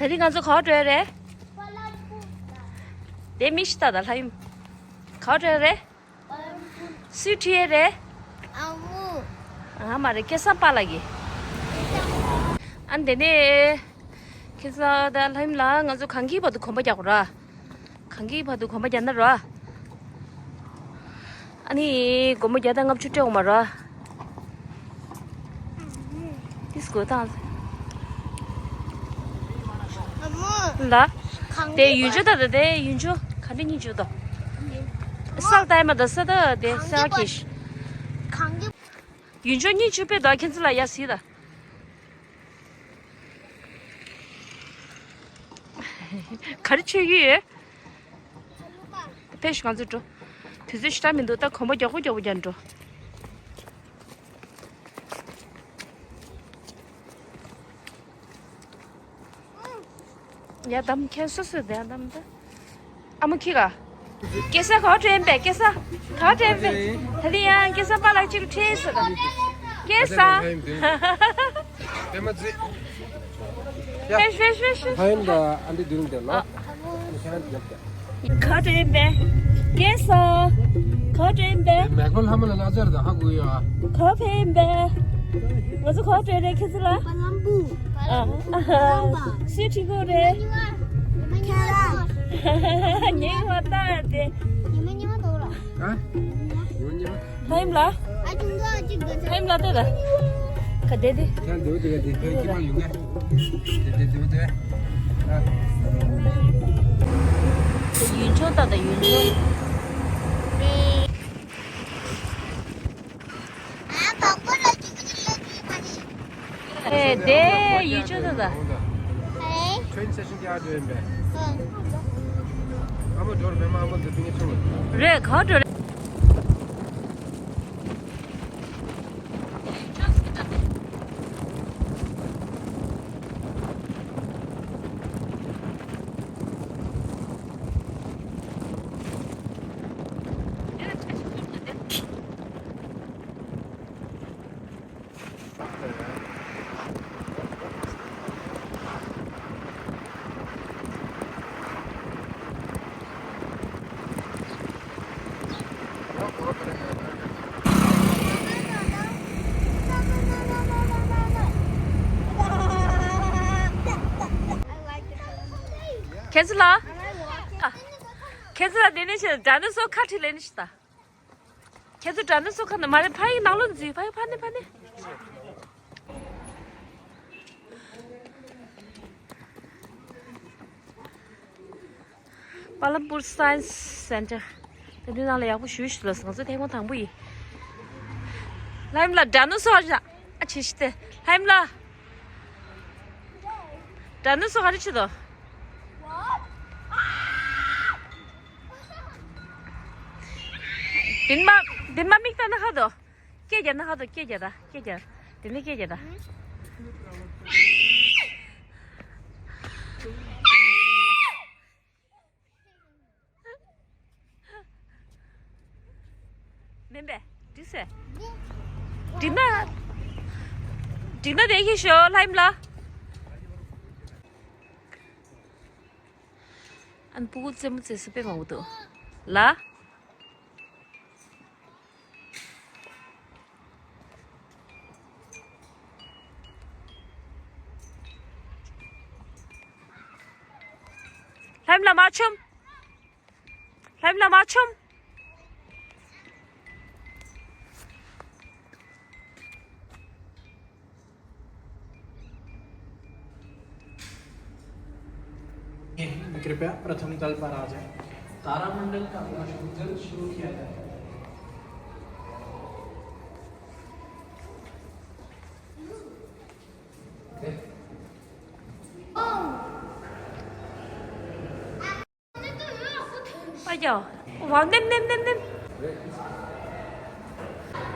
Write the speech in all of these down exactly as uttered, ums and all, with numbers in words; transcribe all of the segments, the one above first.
ད་རིང་ང་ཚོ་ག་པར་འགྲོ་ཡ་རེད། དེ་མི་ཤི་ད་ད་ལྷ་ཡུམ། ག་པར་འགྲོ་ཡ་རེད། སུས་ཁྲིད་ཡ་རེད། ཨ་མོ། ཨ་མ་རེད། སྐལ་བཟང་པཱ་ལགས་ཀྱིས། ཨ་ནི་དེ་ནས་ཁྱེད་ཚོ་ད་ལྷ་ཡུམ་ལགས་ང་ཚོ་གངས་སྐྱིད་བར་དུ་གོམ་པ་རྒྱག་དགོས་ར། གངས་སྐྱིད་བར་དུ་གོམ་པ་རྒྱག་ན་ར། ཨ་ནི་སྒོར་མོ་བརྒྱ་དང་ལྔ་བཅུ་སྤྲད་འོང་མ་ར། ཏིས་གོ་ཐང་། ཨ་མོ། ལ། གངས་དེ་ཡུལ་ལྗོངས་ད་ད་དེ་ཡུལ་ལྗོངས་ག་འདྲ་སྙིང་རྗེ་དོ། ས་ལ་ལྟ་ཡ་མ་ད་ས་ད་དེ་ས་གངས་ཀྱི་གེ་ཤི། གངས་ཀྱི། ཡུལ་ལྗོངས་སྙིང་རྗེ་པོ་དོ། ཁྱེད་ཚོ་ལ་ཡ་སི་ད། ག་རེ་མཆོད་ཀྱི་ཡོད། ཕེབས་ཤིག་ང་ཚོ་འགྲོ། དུས་ཚོད་ཞེ་དྲག་མི་འདུག་ད་གོམ་པ་མགྱོགས་པོ་མགྱོགས་པོ་རྒྱག་འགྲོ། ཡ་དམ་ཁྱེད་སོ་སོས་དེ་ཡ་དམ་ད། ཨ་མ་ཁྱི་ག་སྐལ་བཟང་ག་པར་འགྲོ་ཡིན་པས། སྐལ་བཟང་ག་པར་འགྲོ་ཡིན་པས། ད་དེ་ཡང་སྐལ་བཟང་པཱ་ལགས་གཅིག་ལ་ཁྲིད་སོང་། སྐལ་བཟང་། པད་མ་རྩེ། ཕེ་ཤ་ཕེ་ཤ་ཕེ་ཤ། ཕ་ཡུལ་ལ་ཨ་འདི་དུས་རིང་དེ་ལ། ཁྱེད་རང་རྒྱབ་ཀྱ། ག་པར་འགྲོ་ཡིན་པས། སྐལ་བཟང་། ག་པར་འགྲོ་ཡིན་པས། མེ་ཁོ་ལྷ་མོ་ལ་ལ་ཅར་དང་ཧ་གོ་ཡོད་ཨ། ག་པར་ཕེབས་ཡིན་པས། ང་ཚོ་ག་པར་འགྲོ་རེད་ཁྱེད་ཚོ་ལ། པ་ལམ་པུ། ཨ། སུས་ཁྲིད་དགོས་རེད། ཁྱེད་རང་། ཉེ་བ་ལྟར་ཏེ། ཉི་མ་ཉི་མ་འདུག་ལ། ཨ། ཉི་མ་ཉི་མ། ལྷ་ཡུམ་ལགས། ཨ་ཅུང་ག་ཅིག་ག་ལྷ་ཡུམ་ལགས་ལྟོས་དང་། ག་བསྡད་དེ། ཡང་འདུག་དེ་ག་དེ་ཁྱོད་ཀྱི་མ་ཡོང་ངས། དེ་དེ་འདུག་དེ། ཨ། ཡུལ་ལྗོངས་ལྟ་དང་ཡུལ་ལྗོངས། ཨ་བག་པོ་ལ་ཅིག་ཅིག་ལ་ཅིག་མ་ནི། ཨེ་དེ་ཡུལ་ལྗོངས་ལྟ་དང་། ཨེ། ཁྱོད་ཚེ་ཤིང་རྒྱག་འགྲོ་ཡིན་པས། ཨ། ཨ་མ་འགྲོ་རེད་མེད་མ་ཨ་མ་འདི་ཏིང་ངེ་ཆུང་། རེད་ག་འགྲོ་རེད། ཁྱེད་ཚོ་ལ། ཁྱེད་ཚོ་ལ་དེ་ནས་ཞེས་ཌའི་ནོ་སོར་ཁ་ཁྲིད་ལེན་ཞིག་ད། ཁྱེད་ཚོ་ཌའི་ནོ་སོར་ཁ་ནས་མ་རེད། ཕ་ཡི་ནང་ལོགས་འཛུལ། ཕ་ཡི་ཕ་ནས་ཕ་ནས། པ་ལམ་པུར་སའེན་སི་སེན་ཊར། དེ་འདི་ནང་ལ་ཡག་པོ་ཞུ་ཞུ་ལ་སོང་ཚེ་ཐེངས་མ་དང་པོ་ཡིན། ལྷ་ཡུམ་ལགས་ཌའི་ནོ་སོར་ཨ་ཆེ་ཤི་ཏེ། ལྷ་ཡུམ་ལགས། ཌའི་ནོ་སོར་ག་རེ་བྱེད་དོ། དེ་མ་དེ་མ་མིག་ལྟ་ན་ཧ་དོ། སྐད་རྒྱག་ན་ཧ་དོ། སྐད་རྒྱག་ད་སྐད་རྒྱག་དེ་ནས་སྐད་རྒྱག་ད། མིན་པས་འགྲིག་སེ། འགྲིག་ན། འགྲིག་ན་དེ་ཤི་ཤོ་ལྷ་ཡུམ་ལགས། ཨན་སྤུ་གུ་རྩེད་མོ་རྩེ་ས་དཔེ་མང་པོ་འདུག་ལ། ལྷ་ཡུམ་ལགས་མ་འཆམ། ལྷ་ཡུམ་ལགས་མ་འཆམ། कृपया प्रथम तल पर आ जाएं। तारामंडल का प्रश्नोत्तर शुरू किया जाए। པར་རྒྱག་ཝའོ། ནེམ་ནེམ་ནེམ་ནེམ།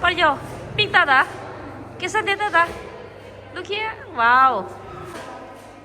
པར་རྒྱག་མིག་ལྟ་ད། སྐལ་བཟང་དེ་ལྟ་ད། Look here. Wow.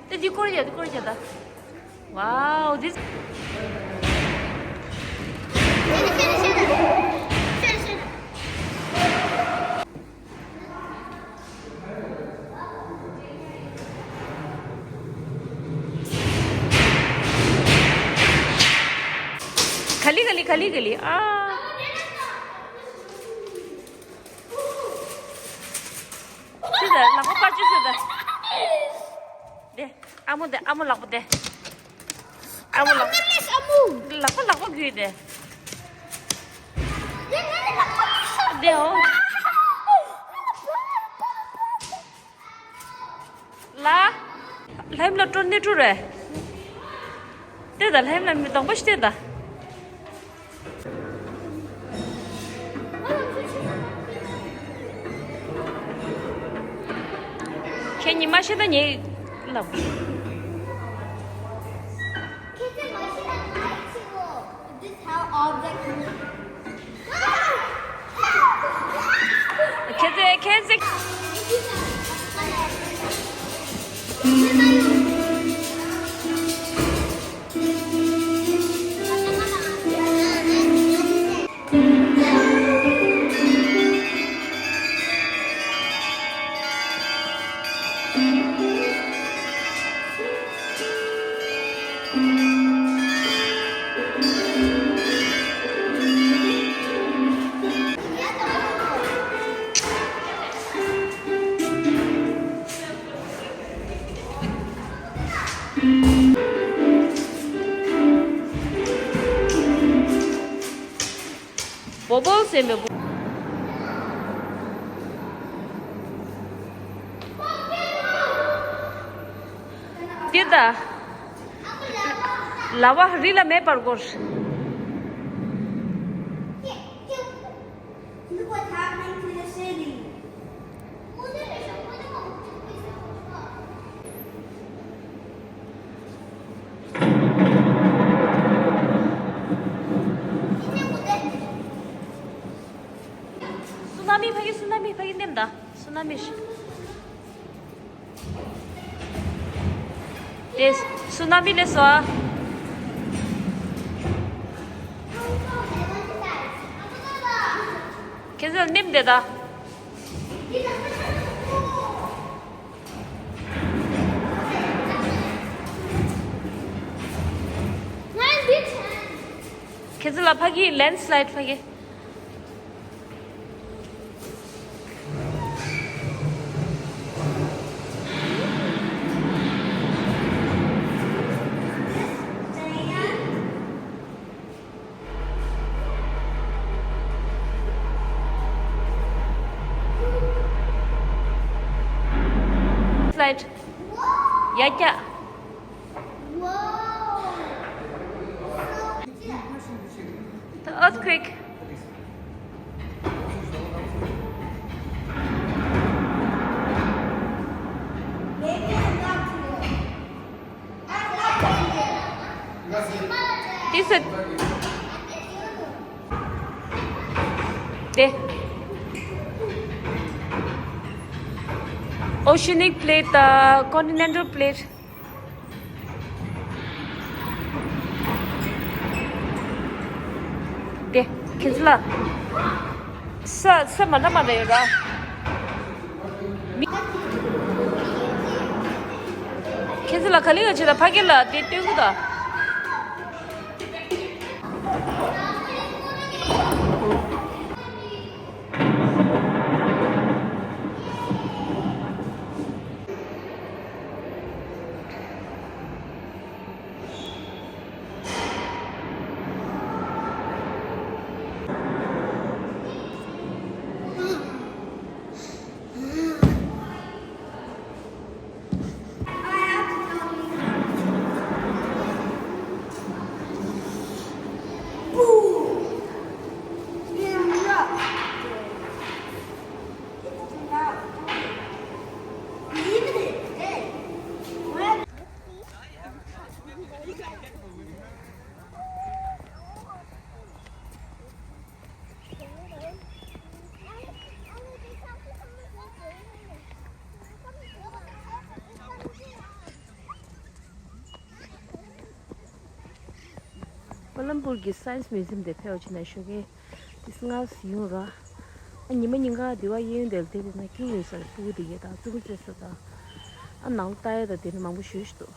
དེ་འདི་སྐོར་རྒྱག་འདི་སྐོར་རྒྱག་ད། Wow, this. ག་ལི་ག་ལི་ཨ། ཅི་ཟེར་ལག་པ་པར་ཅི་ཟེར་ད། དེ་ཨ་མོ་དེ་ཨ་མོ་ལག་པ་དེ། ཨ་མོ་ལག་པ། ལག་པ་ལག་པ་གུས་དེ། དེ་འོ། ལ། ལྷམ་ལ་སྤྲོ་ནི་སྤྲོ་རེད། ལྟོས་དང་ལྷམ་ལ་མི་གདོང་པ་ཞིག་ལྟོས་དང་། ཁྱེད་ཉི་མ་ཤི་ད་ཉེ་ལབ། This how objects ཁྱེད་ཚོས་ཁྱེད་ཚོས། བོ་བོ་ཟེར་མི་བོ། འདི་ད། ལ་བ་རི་ལ་མེད་པར་གོ། Look what happened to the city. སུ་ན་མི་ཕ་གི་སུ་ན་མི་ཕ་གི་ནེམ་ད་སུ་ན་མི་ཤི། དེ་སུ་ན་མི་ལས་སོ། ཁྱེད་ཚོ་ནེམ་དེ་ད། ཁྱེད་ཚོ་ལ་ཕ་གི་ལེན་སི་ལའིད་ཕ་གི། Slide. ཡ་ཀྱ། The earthquake. This is the oceanic plate, the continental plate. དེ་ཁྱེད་ཚོ་ལ་ས་ས་མ་འདྲ་མ་འདྲ་ཡོད་ར། མི་ཁྱེད་ཚོ་ལ་ག་ལེ་ག་བྱེད་ད་ཕ་གི་ལ་དེ་སྟོན་གི་ད། ཀོ་ལམ་པུར་གྱི་Science Museum དེ་ཕེབས་ཕྱིན་ན་ཞོགས་ཀས་དེ་སྔ་ཡོང་ར། ཨ་ཉི་མ་ཉིན་ག་དེ་བ་གཡས་གཡོན་དེ་ལ་དེ་དེ་ན་ཁྱུང་ཡོད་ས་རེད། སྤུ་གུ་དེ་གས་དང་ཙི་གུ་རྩེ་ས་དང་། ཨ་ནང་ལ་ལྟ་ཡ་དང་དེ་ནི་མང་པོ་ཞེ་ཞིག་འདུག་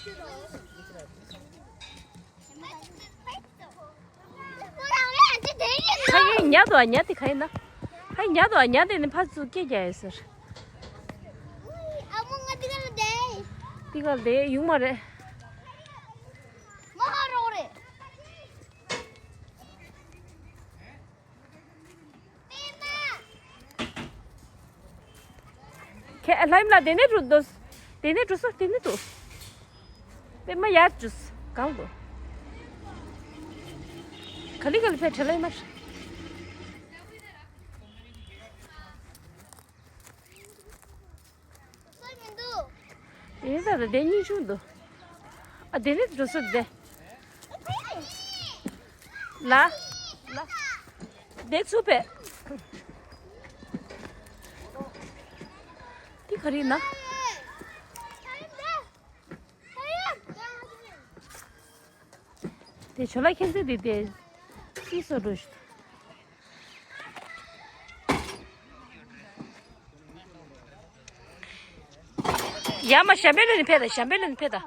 ཁ་ཡེ་ཉལ་དུ་ཨ་ཉལ་དེ་ག་ཡིན་ན། ཁ་ཡེ་ཉལ་དུ་ཨ་ཉལ་དེ་ནི་ཕར་ཚུར་སྐད་རྒྱག་ཡོད་ཟེར། ཨ་མོ་ང་དེ་ག་ལ་བསྡད། དེ་ག་ལ་བསྡད་ཡོང་མ་རེད། མ་ཧ་རོགས་རེད། ཁྱེད་ལྷ་ཡུམ་ལགས་དེ་ནས་འགྲོ་དོ། དེ་ནས་འགྲོ་སོ་དེ་ནས་འགྲོ། པད་མ་ཡར་འགྲོ་སོ་གང་འགྲོ། ག་ལི་ག་ལི་ཕེ་ཁྲེ་ལ་ཡིན་མ། སོ་མི་འདུག་དེ་ནས་ད་ལྟ་དེ་གཉིས་བྱུང་འདུག་ཨ་དེ་ནས་འགྲོ་སོ་དེ། ལ། ལ། དེ་ཚུར་ཕེ། དེ་ག་རེ་ཡིན་ན། དེ་ཆོ་ལ་ཁྱེད་ཚོས་དེ་དེ་སི་སོ་འགྲོ་ཞུ། ཡ་མ་ཤམ་བྷི་ལ་ནི་ཕེ་ད་ཤམ་བྷི་ལ་ནི་ཕེ་ད།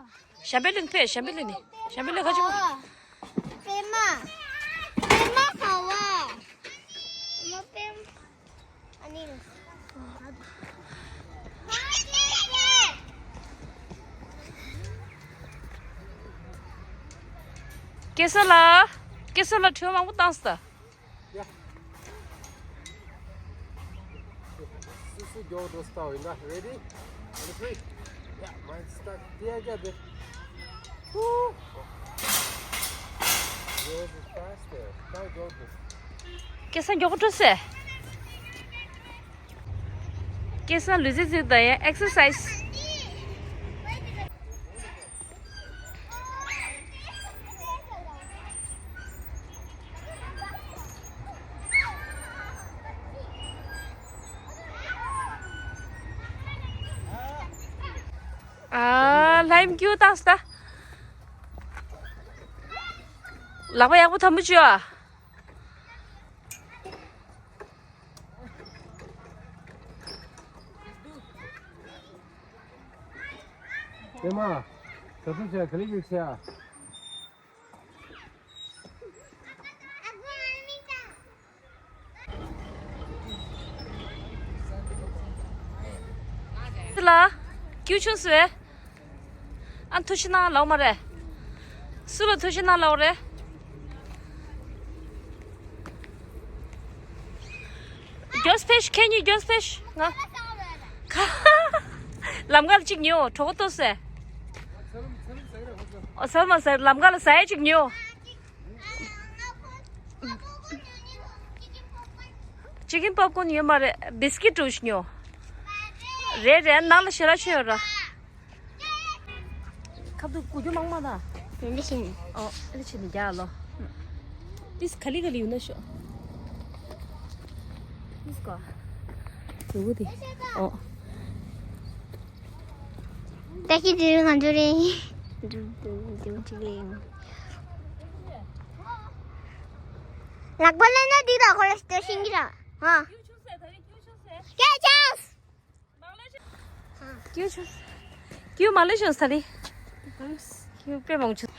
ཤམ་བྷི་ལ་ནི་ཕེ་ཤམ་བྷི་ལ་ནི་ཤམ་བྷི་ལ་ཁ་ཆུ། པད་མ། པད་མ་ཧ་བ། མ་པད་མ། ཨ་ནི། སྐལ་བཟང་ལགས། སྐལ་བཟང་ལགས་དྲི་བ་མང་པོ་བཏང་སོང་ད། Yeah. Susu yo dos tau inda. Ready? Ready? Yeah, mine stuck. Yeah, yeah, yeah. Woo! Yours is faster. Try Jordan. སྐལ་བཟང་མགྱོགས་པོ་འགྲོ་སེ། སྐལ་བཟང་ལུས་རྩལ་རྩེད་དང་ཡང་ཨེག་སར་སའིཛ། ཨ། ལྷ་ཡུམ་ཀྱུ་བཏང་སྟ། ལག་པ་ཡག་པོ་ཐམ་པོ་བྱོས་ཨ། པད་མ། ད་དུང་བྱས་ག་ལེ་གི་བྱས་ཨ། དེ་ལ། ཀྱུ་ཆུང་སུ་བས། ཨ་ཐུགས་ཤི་ན་ལའོ་མ་རེད། སུ་ལ་ཐུགས་ཤི་ན་ལའོ་རེད། རྒྱོས་ཕེ་ཤི་ཁྱེད་གཉིས་རྒྱོས་ཕེ་ཤི་ང་། ཁ། ལམ་ཁ་ལ་གཅིག་ཉོ་གྲོགས་པོ་ཏོ་སེ། ཨོ་ཚར་མ་ཟེར་ལམ་ཁ་ལ་ཟ་ཡ་གཅིག་ཉོ། ཅི་ཀིན་པོབ་ཀོན་ཡོད་མ་རེད། བིས་ཀིཊ་འདྲ་བོ་ཞིག་ཉོ། རེད་རེད། ནང་ལ་ཞལ་ལག་མཆོད་ཡོད་ར། ཁབ་ཏུ་གུ་རྒྱུ་མང་མ་དང་། དེ་འདྲ་ཞིག་ཨོ་ཨེ་ཆེ་ནི་རྒྱ་ལོ། ཏིས་ག་ལི་ག་ལི་ཡོད་ན་ཤོག་ཏིས་གོ་ཡོད་དེ། ཨོ། ད་ཁྱི་དེ་ང་ཚོ་རེད། འདུ་འདུ་འདུ་ཅི་རེད། ལག་པ་ལ་ན་འདི་དག་ཁོ་ར་སྟེར་ཤིང་གི་ར། ཧ། ཀྱེ་ཅང་། ཀྱུ་ཆུ། ཀྱུ་མ་ལེ་ཤོ་ས་རི། ཀྱུ་པེ་མང་ཆུ།